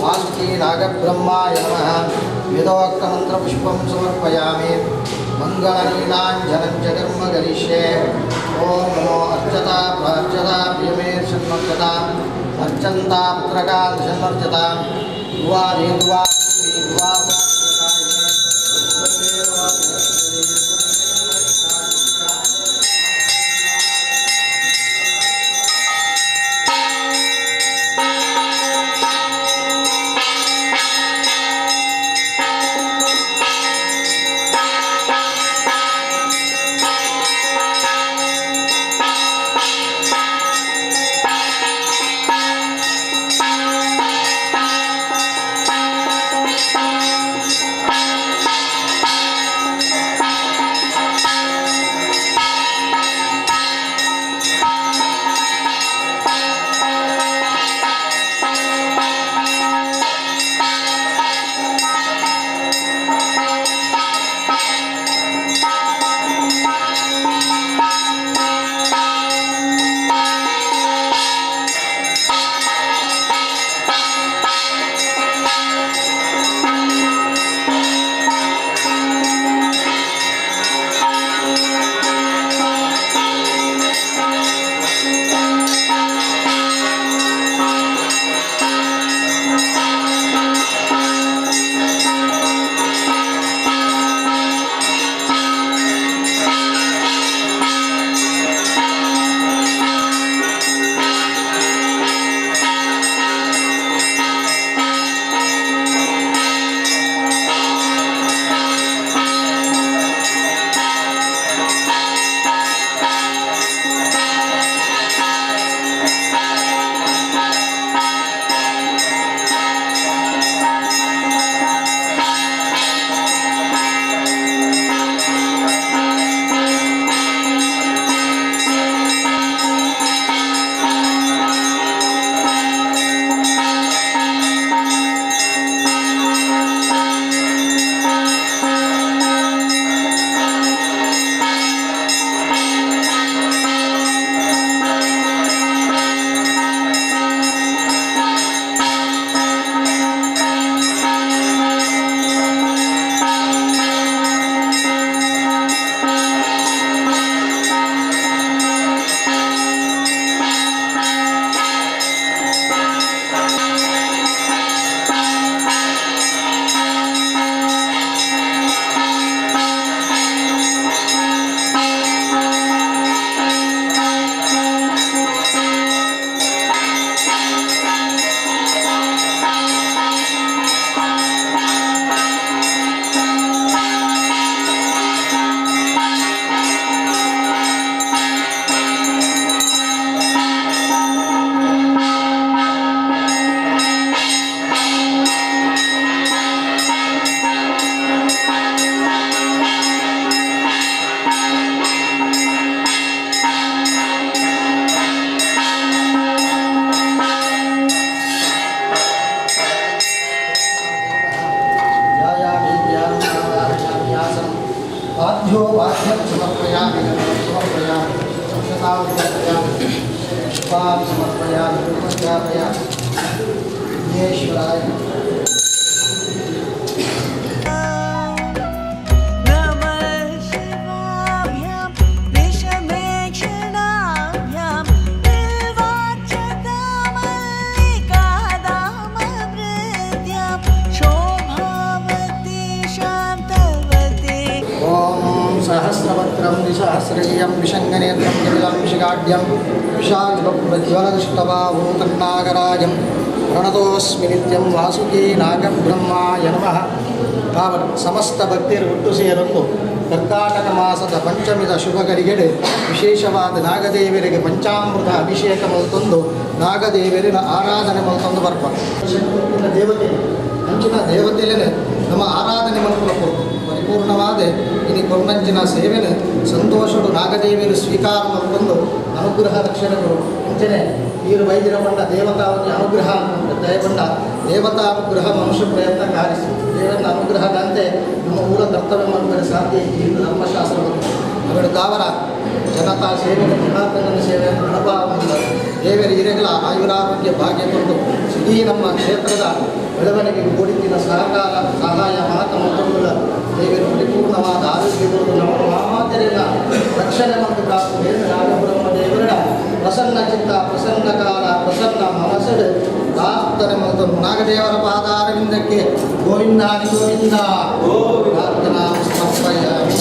वासुकी नागब्रह्माय नमः। वेदोक्तमन्त्रपुष्पं समर्पयामि। मङ्गलनीलाञ्जनं च कर्म करिष्ये। ॐ नमो अर्चता प्रार्चता प्रियमे षण्मर्चता अर्चन्ता पुत्रकान् षण्मर्चता दुवा देदुवा दुवा। पाद्यो वाद्यं समर्पयामि, समर्पयामि, अक्षतां समर्पयामि, पुष्पां समर्पयामि, पुष्पस्थापयामि। विघ्नेश्वराय सहस्रवक्त्रं द्विसहस्रीयं विषङ्गनेत्रं कपिलं विशिखाढ्यं विशालप्रज्वलदृष्टबाहूतन्नागराजं प्रणतोऽस्मि नित्यं वासुकी नागब्रह्माय नमः। ತಾವತ್ ಸಮಸ್ತ ಭಕ್ತಿಯರು ಒಟ್ಟು ಸೇರೊಂದು ಕರ್ಕಾಟಕ ಮಾಸದ ಪಂಚಮಿದ ಶುಭ ಗಳಿಗೆಡೆ ವಿಶೇಷವಾದ ನಾಗದೇವರಿಗೆ ಪಂಚಾಮೃತ ಅಭಿಷೇಕ ಮಲ್ತೊಂದು ನಾಗದೇವರಿನ ಆರಾಧನೆ ಮಲ್ತೊಂದು ಬರ್ಪ ದೇವತೆ ಅಂಚಿನ ದೇವತೆಯೇ ನಮ್ಮ ಆರಾಧನೆ ಮಲ್ಪುನ ಪರಿಪೂರ್ಣವಾದ ಇನಿ ಕೊರ್ನಂಚಿನ ಸೇವೆನು ಸಂತೋಷಡು ನಾಗದೇವಿಯರು ಸ್ವೀಕಾರ ಮಲ್ತೊಂದು ಅನುಗ್ರಹ ರಕ್ಷಣೆಗಳು ಅಂಚನೆ ಈರು ವೈದ್ಯರ ಬಂಡ ದೇವತಾ ಅನುಗ್ರಹ ದಯಬಂಡ ದೇವತಾನುಗ್ರಹ ಮನುಷ್ಯ ಪ್ರಯತ್ನ ಕಾರಿಸಿ ದೇವನ ಅನುಗ್ರಹದಂತೆ ನಮ್ಮ ಊರ ಕರ್ತವ್ಯ ಮಲ್ಪರೆ ಸಾಧ್ಯ ಹಿಂದೂ ಧರ್ಮಶಾಸ್ತ್ರ ಅವರು ದಾವರ ಜನತಾ ಸೇವೆ ಜನಾರ್ದನ ಸೇವೆ ಅನುಭವ. ದೇವರ ಹಿರೇಗಳ ಆಯುರಾರೋಗ್ಯ ಭಾಗ್ಯ ಕೊಟ್ಟು ಇಡೀ ನಮ್ಮ ಕ್ಷೇತ್ರದ ಬೆಳವಣಿಗೆಗೆ ಕೊಡುತ್ತಿನ ಸಹಕಾರ ಸಹಾಯ ಮಾತ ಮತ್ತೊಂದುಗಳ ದೇವರು ಪರಿಪೂರ್ಣವಾದ ಆರೋಗ್ಯ ಕೊಟ್ಟು ನಮ್ಮ ಮಾತೆರೆಲ್ಲ ರಕ್ಷಣೆ ಮತ್ತು ಕಾಪು ನಾಗಬ್ರಹ್ಮ ದೇವರ ಪ್ರಸನ್ನ ಚಿತ್ತ, ಪ್ರಸನ್ನ ಕಾಲ, ಪ್ರಸನ್ನ ಮನಸ್ಸು ಪ್ರಾರ್ಥನೆ ಮತ್ತು ನಾಗದೇವರ ಪಾದಾರವಿಂದಕ್ಕೆ ಗೋವಿಂದ ಗೋವಿಂದ ಪ್ರಾರ್ಥನಾ ಸಮರ್ಪಯಾಮಿ.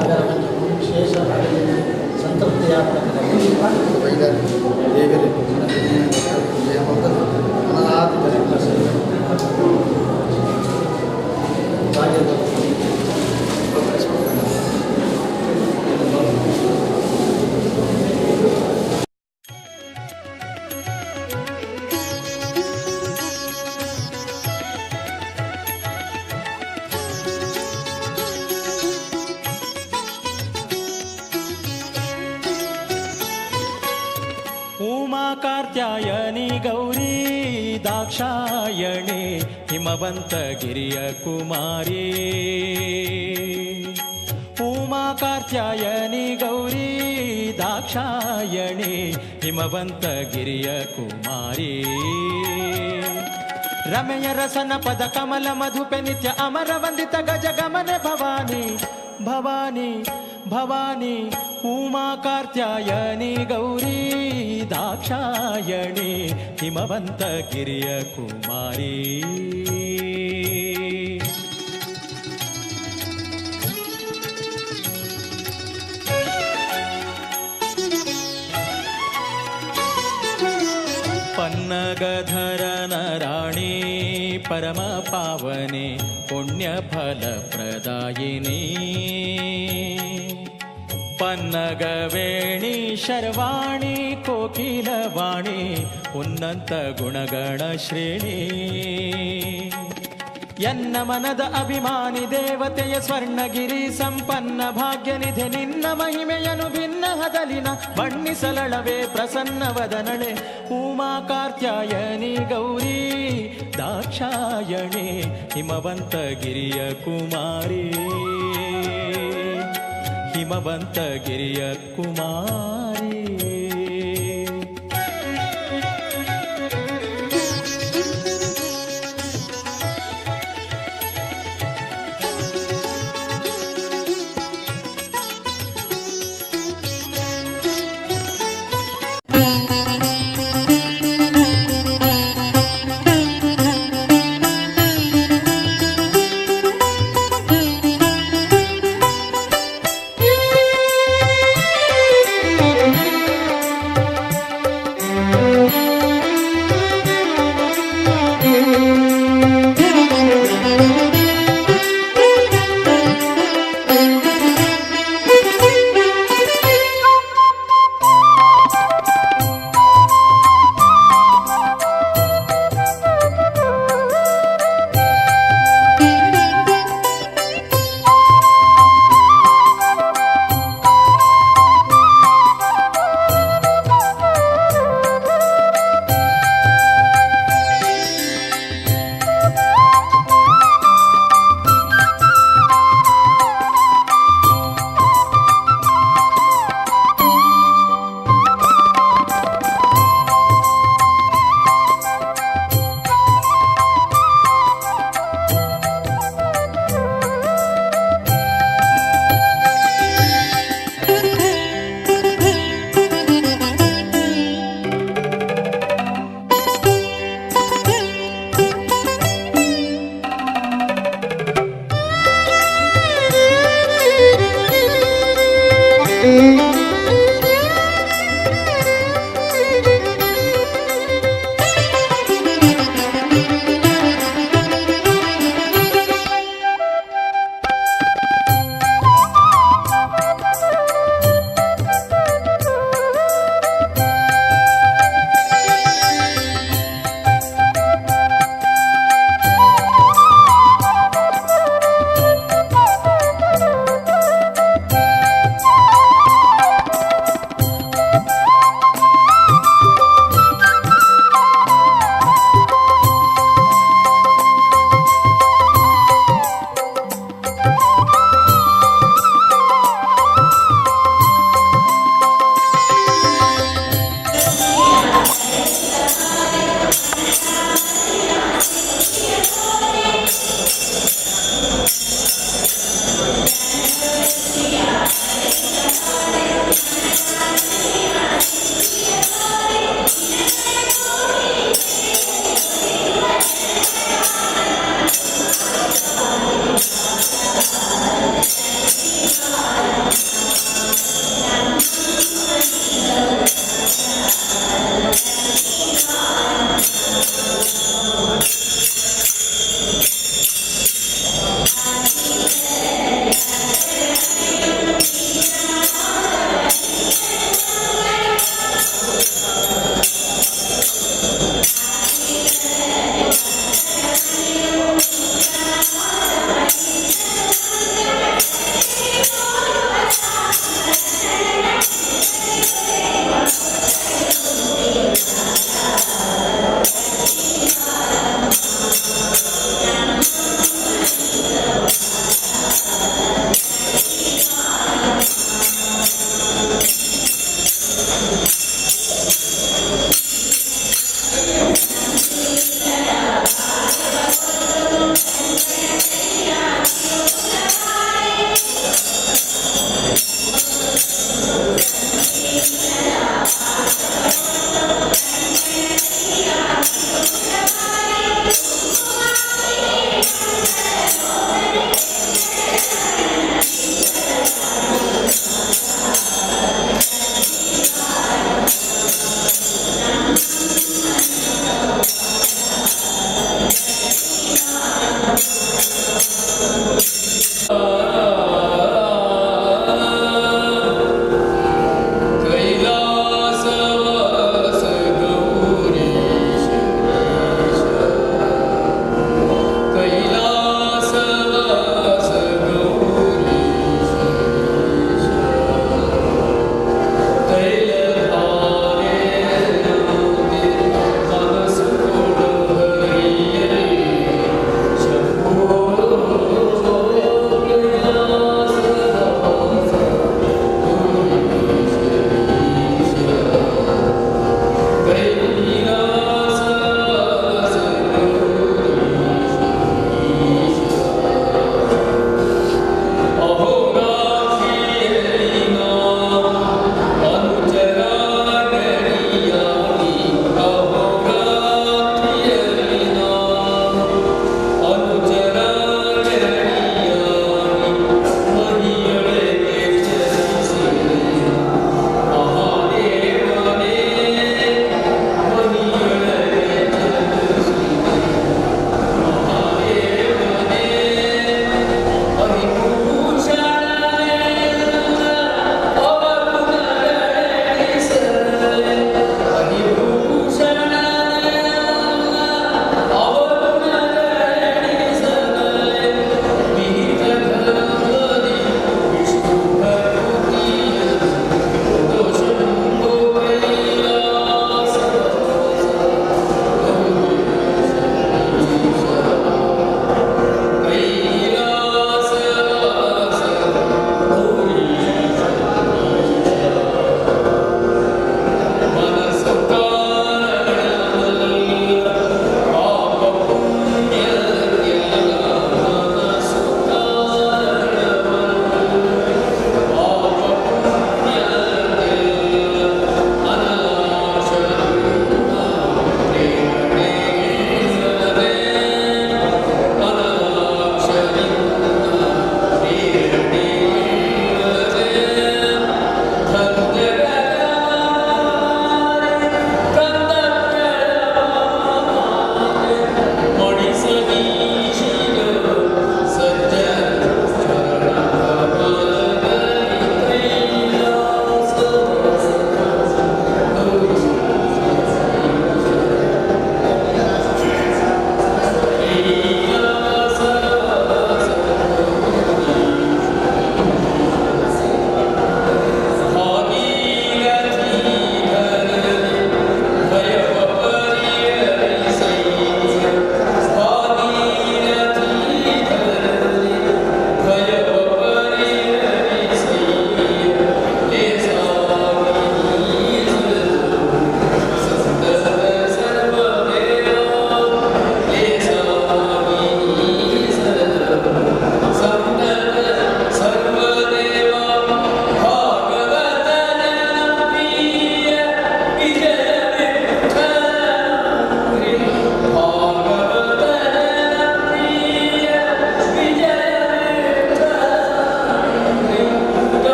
ಅದರ ಒಂದು ವಿಶೇಷ ಸಂತೃಪ್ತಿಯಾದ ದೇವರು ಉಮಾ ಕಾರ್ತ್ಯಾಯನಿ ಗೌರಿ ದಾಕ್ಷಾಯಣಿ ಹಿಮವಂತ ಗಿರಿಯ ಕುಮಾರಿ. ಉಮಾ ಕಾರ್ತ್ಯಾಯನಿ ಗೌರಿ ದಾಕ್ಷಾಯಣಿ ಹಿಮವಂತ ಗಿರಿಯ ಕುಮಾರಿ. ರಮೆಯ ರಸನ ಪದ ಕಮಲ ಮಧುಪೆ ನಿತ್ಯ ಅಮರ ವಂದಿತ ಗಜ ಗಮನ ಭವಾನಿ ಭವಾನಿ ಭವಾನಿ. ಉಮಾ ಕಾರ್ತ್ಯಾಯನಿ ಗೌರಿ ದಾಕ್ಷಾಯಣಿ ಹಿಮವಂತ ಗಿರಿಯ ಕುಮಾರಿ. ಪನ್ನಗಧರನ ರಾಣಿ ಪರಮ ಪಾವನೆ ಪುಣ್ಯ ಫಲ ಪ್ರದಾಯಿನಿ. ಪನ್ನಗವೇಣಿ ಶರ್ವಾಣಿ ಕೋಕಿಲವಾಣಿ ಉನ್ನತ ಗುಣಗಣ ಶ್ರೇಣಿ. ಎನ್ನ ಮನದ ಅಭಿಮಾನಿ ದೇವತೆಯ ಸ್ವರ್ಣಗಿರಿ ಸಂಪನ್ನ ಭಾಗ್ಯನಿಧೆ ನಿನ್ನ ಮಹಿಮೆಯನು ಭಿನ್ನ ಹದಲಿನ ಬಣ್ಣಿಸಲಳವೆ ಪ್ರಸನ್ನ ವದನಳೆ. ಉಮಾ ಕಾರ್ತ್ಯಾಯನಿ ಗೌರಿ ದಾಕ್ಷಾಯಣಿ ಹಿಮವಂತ ಗಿರಿಯ ಕುಮಾರಿ, ಹಿಮವಂತ ಗಿರಿಯ ಕುಮಾರಿ.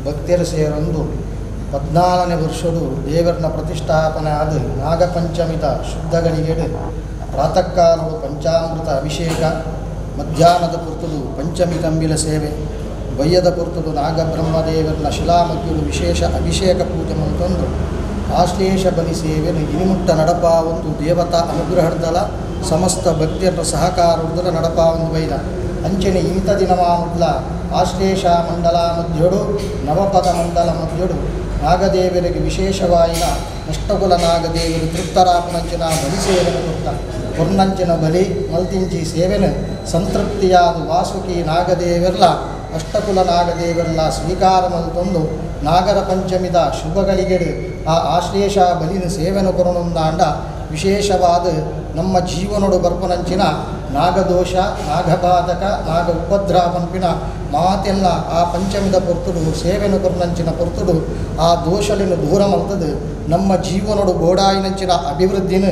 ಭಕ್ತರ ಸೇರೊಂದು 14ನೇ ವರ್ಷಡು ದೇವರನ ಪ್ರತಿಷ್ಠಾಪನೆ ಆದ ನಾಗಪಂಚಮಿದ ಶುದ್ಧಗಳಿಗೆಡು ಪ್ರಾತಃ ಕಾಲಡು ಪಂಚಾಮೃತ ಅಭಿಷೇಕ, ಮಧ್ಯಾಹ್ನದ ಪುರ್ತುಡು ಪಂಚಮಿ ತಂಬಿಲ ಸೇವೆ, ಬಯ್ಯದ ಪುರ್ತುಡು ನಾಗಬ್ರಹ್ಮದೇವರನ ಶಿಲಾಮಗ್ಗುಡು ವಿಶೇಷ ಅಭಿಷೇಕ ಪೂಜೆ ಮಂತೊಂದು ಆಶ್ಲೇಷ ಬಲಿ ಸೇವೆಯನ್ನು ಇನಿಮುಟ್ಟ ನಡಪ ಒಂದು ದೇವತಾ ಅನುಗ್ರಹದಲ ಸಮಸ್ತ ಭಕ್ತಿಯರ ಸಹಕಾರದಲ ನಡಪ ಒಂದು ಬೈದ ಅಂಚನೆ ಇಂಥ ದಿನಮಾನುಡ್ಲ ಆಶ್ಲೇಷ ಮಂಡಲ ಮಧ್ಯಡು ನವಪದ ಮಂಡಲ ಮಧ್ಯಡು ನಾಗದೇವರಿಗೆ ವಿಶೇಷವಾಯಿನ ನಷ್ಟಕುಲ ನಾಗದೇವರು ತೃಪ್ತರಾಪನಂಚಿನ ಬಲಿ ಸೇವೆನು ಕೊಡ್ತ ಹೊರ್ನಂಚಿನ ಬಲಿ ಮಲ್ತಿಂಚಿ ಸೇವೆನು ಸಂತೃಪ್ತಿಯಾದ ವಾಸುಕಿ ನಾಗದೇವರ್ಲ ಅಷ್ಟಕುಲ ನಾಗದೇವರ್ಲ ಸ್ವೀಕಾರ ಮಲ್ತೊಂದು ನಾಗರ ಪಂಚಮಿದ ಶುಭಗಳಿಗೆಡು ಆ ಆಶ್ಲೇಷ ಬಲಿನ ಸೇವೆನು ಕೊರೊಂದಾಂಡ ವಿಶೇಷವಾದ ನಮ್ಮ ಜೀವನೋಡು ಬರ್ಪನಂಚಿನ ನಾಗದೋಷ ನಾಗಬಾಧಕ ನಾಗ ಉಪದ್ರ ಪನ್ಪಿನ ಮಾತೆಲ್ಲ ಆ ಪಂಚಮಿದ ಪೊರ್ತುಡು ಸೇವೆನು ಕೊರ್ನಂಚಿನ ಪೊರ್ತುಡು ಆ ದೋಷలను ದೂರ ಮಲ್ತದು ನಮ್ಮ ಜೀವನೋಡು ಗೋಡಾಯಿನಂಚಿನ ಅಭಿವೃದ್ಧಿನ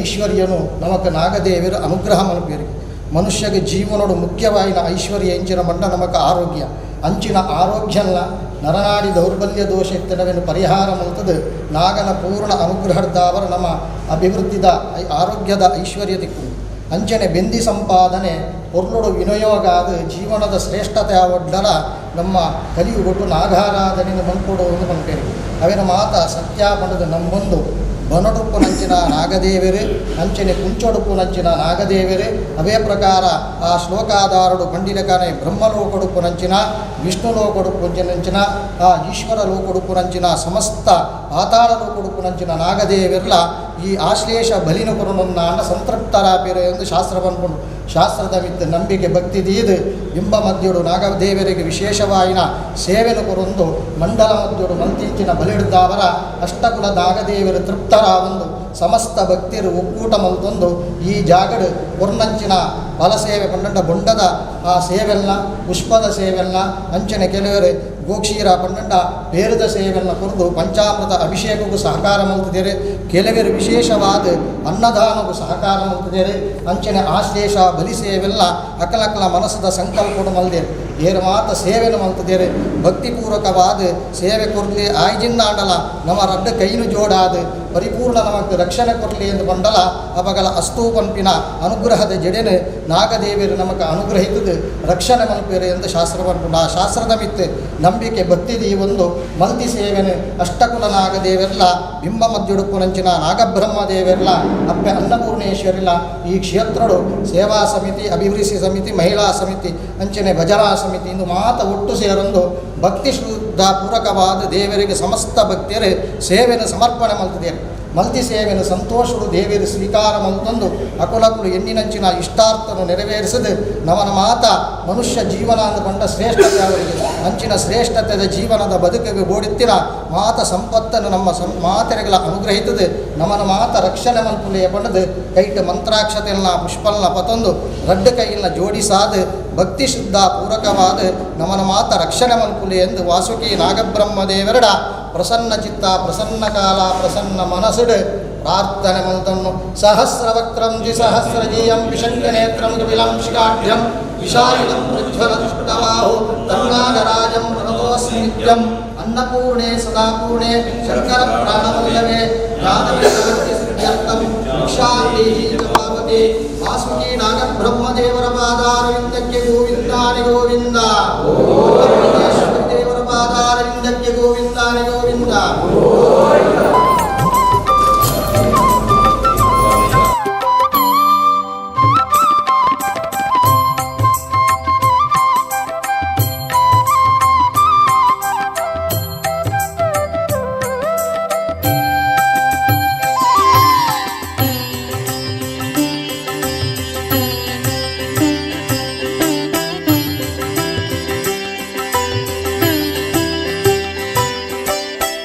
ಐಶ್ವರ್ಯನು ನಮಕ್ ನಾಗದೇವರು ಅನುಗ್ರಹ ಮಲ್ಪೇರು. ಮನುಷ್ಯಗೆ ಜೀವನೋಡು ಮುಖ್ಯವಾಯಿನ ಐಶ್ವರ್ಯ ಎಂಚಿನ ಮಂಡ ನಮಕ್ ಆರೋಗ್ಯ ಅಂಚಿನ ಆರೋಗ್ಯಲ್ಲ ನರನಾಡಿ ದೌರ್ಬಲ್ಯ ದೋಷ ಇತ್ತನವೆನ್ನು ಪರಿಹಾರ ಮಲ್ತದು ನಾಗನ ಪೂರ್ಣ ಅನುಗ್ರಹದ್ದಾವರ ನಮ್ಮ ಅಭಿವೃದ್ಧಿದ ಆರೋಗ್ಯದ ಐಶ್ವರ್ಯ ದಿಕ್ಕು. ಅಂಚನೆ ಬೆಂದಿ ಸಂಪಾದನೆ ಪೊರ್ಲುಡು ವಿನಿಯೋಗಾದ ಜೀವನದ ಶ್ರೇಷ್ಠತೆ ಒಡ್ಡಲ ನಮ್ಮ ಕಲಿಯುಗೊಟ್ಟು ನಾಗಾರಾಧನೆಯನ್ನು ಮನ್ಕೊಡು ಎಂದು ಪನ್ಪೇರು. ಅವಿನ ಮಾತ ಸತ್ಯ ಪಂಡದ ನಂಬೊಂದು ಬನಡುಪ್ಪು ನಂಚಿನ ನಾಗದೇವರು ಅಂಚನೆ ಕುಂಚೊಡುಪ್ಪು ನಂಚಿನ ನಾಗದೇವರು ಅವೇ ಪ್ರಕಾರ ಆ ಶ್ಲೋಕಾಧಾರುಡು ಪಂಡಿಲಕನೆ ಬ್ರಹ್ಮಲೋಕಡುಪ್ಪು ನಂಚಿನ ವಿಷ್ಣು ಲೋಕಡುಪ್ಪು ನಂಚಿನ ಆ ಈಶ್ವರ ಲೋಕಡುಪ್ಪು ನಂಚಿನ ಸಮಸ್ತ ಪಾತಾಳ ಲೋಕಡುಪ್ಪು ನಂಚಿನ ನಾಗದೇವರ್ಲ ಈ ಆಶ್ಲೇಷ ಬಲಿನ ಕುರುನನ್ನ ಸಂತೃಪ್ತರಾಪಿರು ಎಂದು ಶಾಸ್ತ್ರ ಪನ್ಪುಂಡು. ಶಾಸ್ತ್ರದ ಮಿತ್ತ ನಂಬಿಕೆ ಭಕ್ತಿ ದೀದು ಬಿಂಬ ಮಧ್ಯುಡು ನಾಗದೇವರಿಗೆ ವಿಶೇಷವಾಯಿನ ಸೇವೆನು ಕೊರೊಂದು ಮಂಡಲ ಮಧ್ಯುಡು ಮಂತಿಂಚಿನ ಬಲಿಡ್ದಾವರ ಅಷ್ಟಕುಲ ನಾಗದೇವರು ತೃಪ್ತರಾವೊಂದು ಸಮಸ್ತ ಭಕ್ತಿರು ಒಕ್ಕೂಟ ಮಲ್ತೊಂದು ಈ ಜಾಗಡು ಒರ್ನಂಚಿನ ಫಲಸೇವೆ ಪಂಡಂಡ ಬೊಂಡದ ಆ ಸೇವೆಲ್ಲ ಪುಷ್ಪದ ಸೇವೆಲ್ಲ ಅಂಚನೆ ಕೆಲವರು ಗೋಕ್ಷೀರ ಪಂಡಂಡ ಪೇರದ ಸೇವೆಲ್ಲ ಕೊರದು ಪಂಚಾಮೃತ ಅಭಿಷೇಕಕ್ಕೂ ಸಹಕಾರ ಮಲ್ತಿದ್ದಾರೆ. ಕೆಲವರು ವಿಶೇಷವಾದ ಅನ್ನದಾನಕ್ಕೂ ಸಹಕಾರ ಮಲ್ತಿದ್ದಾರೆ. ಅಂಚನೆ ಆಶ್ಲೇಷ ಬಲಿ ಸೇವೆಲ್ಲ ಅಕಲಕಲ ಮನಸ್ಸದ ಸಂಕಲ್ಪಡು ಮಲ್ದೇರು ಏರು ಮಾತ ಸೇವೆನು ಮಲ್ತಿದ್ದೇರೆ. ಭಕ್ತಿಪೂರ್ವಕವಾದ ಸೇವೆ ಕೊರಲಿ ಆಯ್ಜಿಂದಾಂಡಲ ನಮ್ಮ ರಡ್ಡ ಕೈನು ಜೋಡಾದ ಪರಿಪೂರ್ಣ ನಮಕ್ ರಕ್ಷಣೆ ಕೊರಲಿ ಎಂದು ಬಂಡಲ ಅಪಗಲ ಅಸ್ತು ಪಂಪಿನ ಅನುಗ್ರಹದ ಜಡೆನು ನಾಗದೇವಿಯರು ನಮಕ್ ಅನುಗ್ರಹಿತದು ರಕ್ಷಣೆ ಮಲ್ಪೇರು ಎಂದು ಶಾಸ್ತ್ರ ಪನ್ಪುಂಡು. ಆ ಶಾಸ್ತ್ರದ ಮಿತ್ತು ನಂಬಿಕೆ ಭಕ್ತಿದಿ ಒಂದು ಮಲ್ತಿ ಸೇವೆನು ಅಷ್ಟಕುಲ ನಾಗದೇವೆಲ್ಲ ಬಿಂಬ ಮಧ್ಯುಡುಪ್ಪುನಂಚಿನ ನಾಗಬ್ರಹ್ಮ ದೇವೆಲ್ಲ ಅಪ್ಪೆ ಅನ್ನಪೂರ್ಣೇಶ್ವರಿಲ್ಲ ಈ ಕ್ಷೇತ್ರಡು ಸೇವಾ ಸಮಿತಿ ಅಭಿವೃದ್ಧಿ ಸಮಿತಿ ಮಹಿಳಾ ಸಮಿತಿ ಅಂಚನೆ ಭಜನಾ ಸಮಿತಿ ಇಂದು ಮಾತ ಒಟ್ಟು ಸೇರೊಂದು ಭಕ್ತಿ ಶುದ್ಧ ಪೂರಕವಾದ ದೇವರಿಗೆ ಸಮಸ್ತ ಭಕ್ತಿಯರು ಸೇವೆಯನ್ನು ಸಮರ್ಪಣೆ ಮಲ್ತಿದ್ದೇವೆ. ಮಲ್ತಿ ಸೇವೆಯನ್ನು ಸಂತೋಷಡು ದೇವರು ಸ್ವೀಕಾರ ಮಲ್ತೊಂದು ಅಕುಲಕುಲು ಎಣ್ಣಿನಂಚಿನ ಇಷ್ಟಾರ್ಥನು ನೆರವೇರಿಸದು ನವನ ಮಾತ ಮನುಷ್ಯ ಜೀವನ ಅಂದುಕೊಂಡ ಶ್ರೇಷ್ಠತೆ ಅವರಿಗೆ ಅಂಚಿನ ಶ್ರೇಷ್ಠತೆಯ ಜೀವನದ ಬದುಕಿಗೆ ಬೋಡಿತ್ತಿನ ಮಾತ ಸಂಪತ್ತನ್ನು ನಮ್ಮ ಮಾತೆರೆಗಳ ಅನುಗ್ರಹಿತದೆ ನಮನ ಮಾತ ರಕ್ಷಣೆ ಮಲ್ಪುಲೆಯ ಪಂಡದು ಕೈಟ ಮಂತ್ರಾಕ್ಷತೆಯನ್ನ ಪುಷ್ಪಲ್ನ ಪತೊಂದು ರಡ್ಡು ಕೈಯನ್ನ ಜೋಡಿಸಾದ ಭಕ್ತಿ ಶುದ್ಧ ಪೂರಕವಾದ ನಮನ ಮಾತ ರಕ್ಷಣೆ ಮಲ್ಪುಲೆ ಎಂದು ವಾಸುಕಿ ನಾಗಬ್ರಹ್ಮ ದೇವರಡ ಪ್ರಸನ್ನ ಚಿತ್ತ ಪ್ರಸನ್ನ ಕಾಲ ಪ್ರಸನ್ನ ಮನಸ್ಸುಡು ಪ್ರಾರ್ಥನೆ ಮಂತನ್ನು ಸಹಸ್ರವಕ್ತ್ರಂ ದ್ವಿಸಹಸ್ರಜೀಯಂ ವಿಷಂಗನೇತ್ರಂ ಕಪಿಲಂ ಶಿಖಾಢ್ಯಂ ವಿಶಾಲಿನಂ ಪ್ರಜ್ವಲದುಷ್ಟಬಾಹು ತನ್ನಾಗರಾಜಂ ಪ್ರಣತೋಸ್ಮಿ ನಿತ್ಯಂ ಅನ್ನಪೂರ್ಣೆ ಸದಾಪೂರ್ಣೆ ಶಂಕರ ಪ್ರಾಣವಲ್ಲವೇ ಜ್ಞಾನವಿದ್ಯರ್ಥಂ ಭಿಕ್ಷಾಂದೇಹಿ ಪಾವತಿ ವಾಸುಕಿ ನಾಗಬ್ರಹ್ಮದೇವರ ಪಾದಾರವಿಂದಕ್ಕೆ ಗೋವಿಂದಾನಿ ಗೋವಿಂದ ದೇವರ ಪಾದಾರವಿಂದಕ್ಕೆ ಗೋವಿಂದಾನಿ Govinda.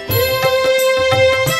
Thank you.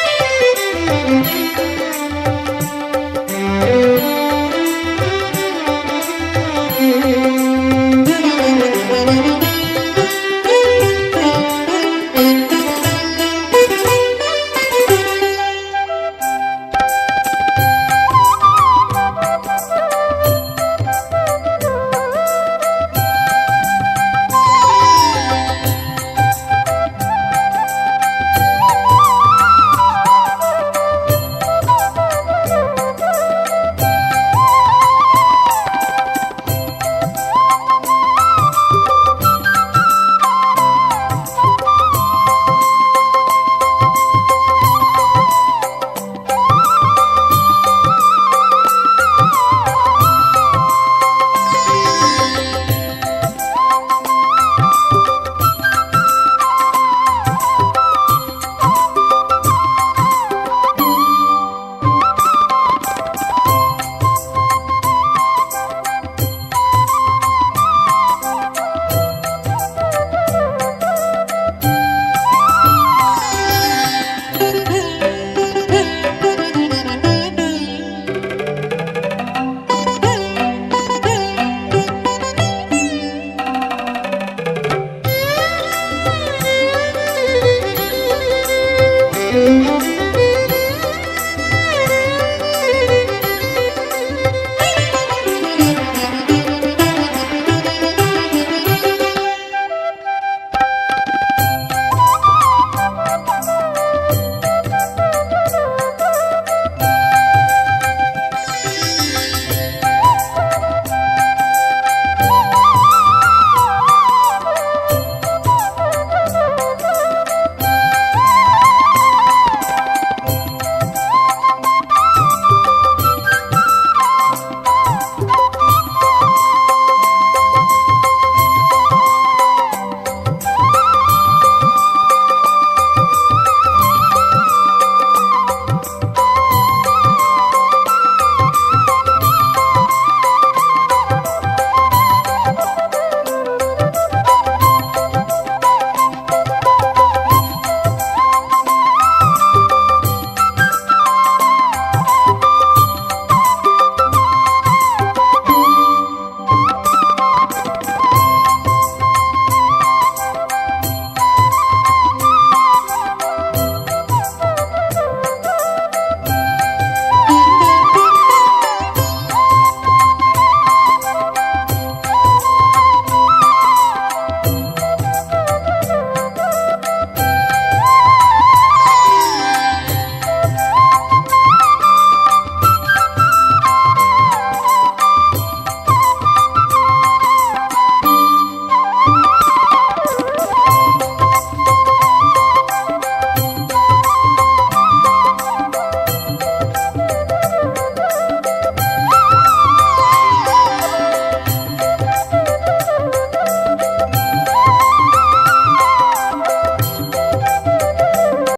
Thank you.